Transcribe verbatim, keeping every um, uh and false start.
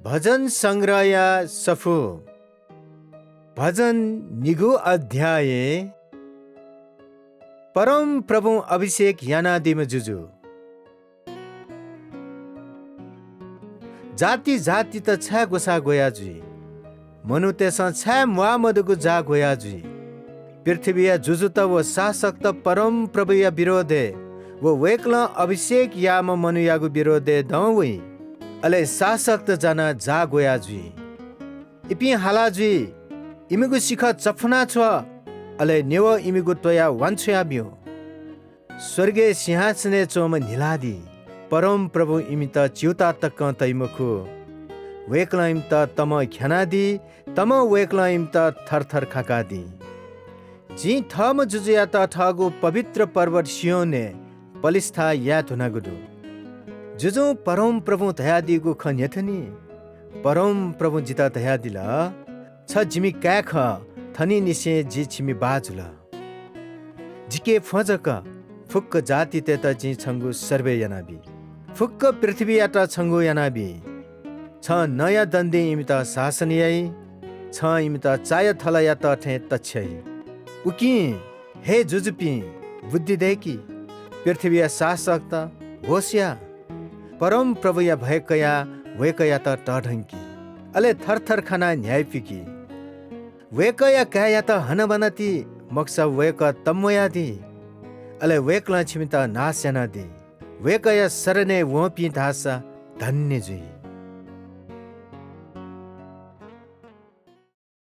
भजन संग्रहया सफू। भजन निगू अध्याय। परमप्रभुं अभिषेक यानादीम्ह जुजु। जाति जातित छाय् ग्वसाः ग्वया जुइ? मनूतय्‌सं छाय् म्वाःमदुगु जाः ग्वया जुइ? पृथ्वीया जुजुत व शासकत परमप्रभुया विरोधय् व वय्‌कलं अभिषेक याःम्ह मनूयागु विरोधय् दं वइ। अले शासकत जानाः जाः ग्वया जुइ। इपिं हाला जुइ, इमिगु सिखः चफुना छ्व, अले न्यवः इमिगु त्वयाः वांछ्वया ब्यु। स्वर्गय् सिंहासनय् च्वंम्ह न्हिलादी। परमप्रभुं इमित च्यूताः तकं तइ मखु। वय्‌कलं इमित तमं ख्यानादी, तमं वय्‌कलं इमित थरथर खाकादी। जिं थःम्ह जुजुयात थःगु पवित्र पर्वत सियोनय् पलिस्था याये धुनागु दु। जुजुं परमप्रभुं धयादीगु खँ न्ह्यथनी। परमप्रभुं जितः धयादिल, छ जिमि काय् खः, थनिंनिसें जि छिमि बाः जुल। जिके फ्वँ जक, फुक्क जातितय्‌त जिं छंगु सर्बय यानाबी। फुक्क पृथ्वीयात छंगु यानाबी। छं नँया दण्डिं इमित शासन याइ, छं इमित चाया थलयात थें तछ्याइ। उकिं हे जुजुपिं, बुद्धि दय्‌कि, पृथ्वीया शासकत, होश या। परमप्रभुया भय कयाः वय्‌कःयात तःधंकि, अले थरथर खानाः न्ह्याइपिकि। वय्‌कःया काय्‌यात हनाबना ति, मखुसा वय्‌कः तंम्वयादी, अले वय्‌कलं छिमित नाश यानादी। वय्‌कःया शरणय् वंपिं धाःसा धन्य जुइ।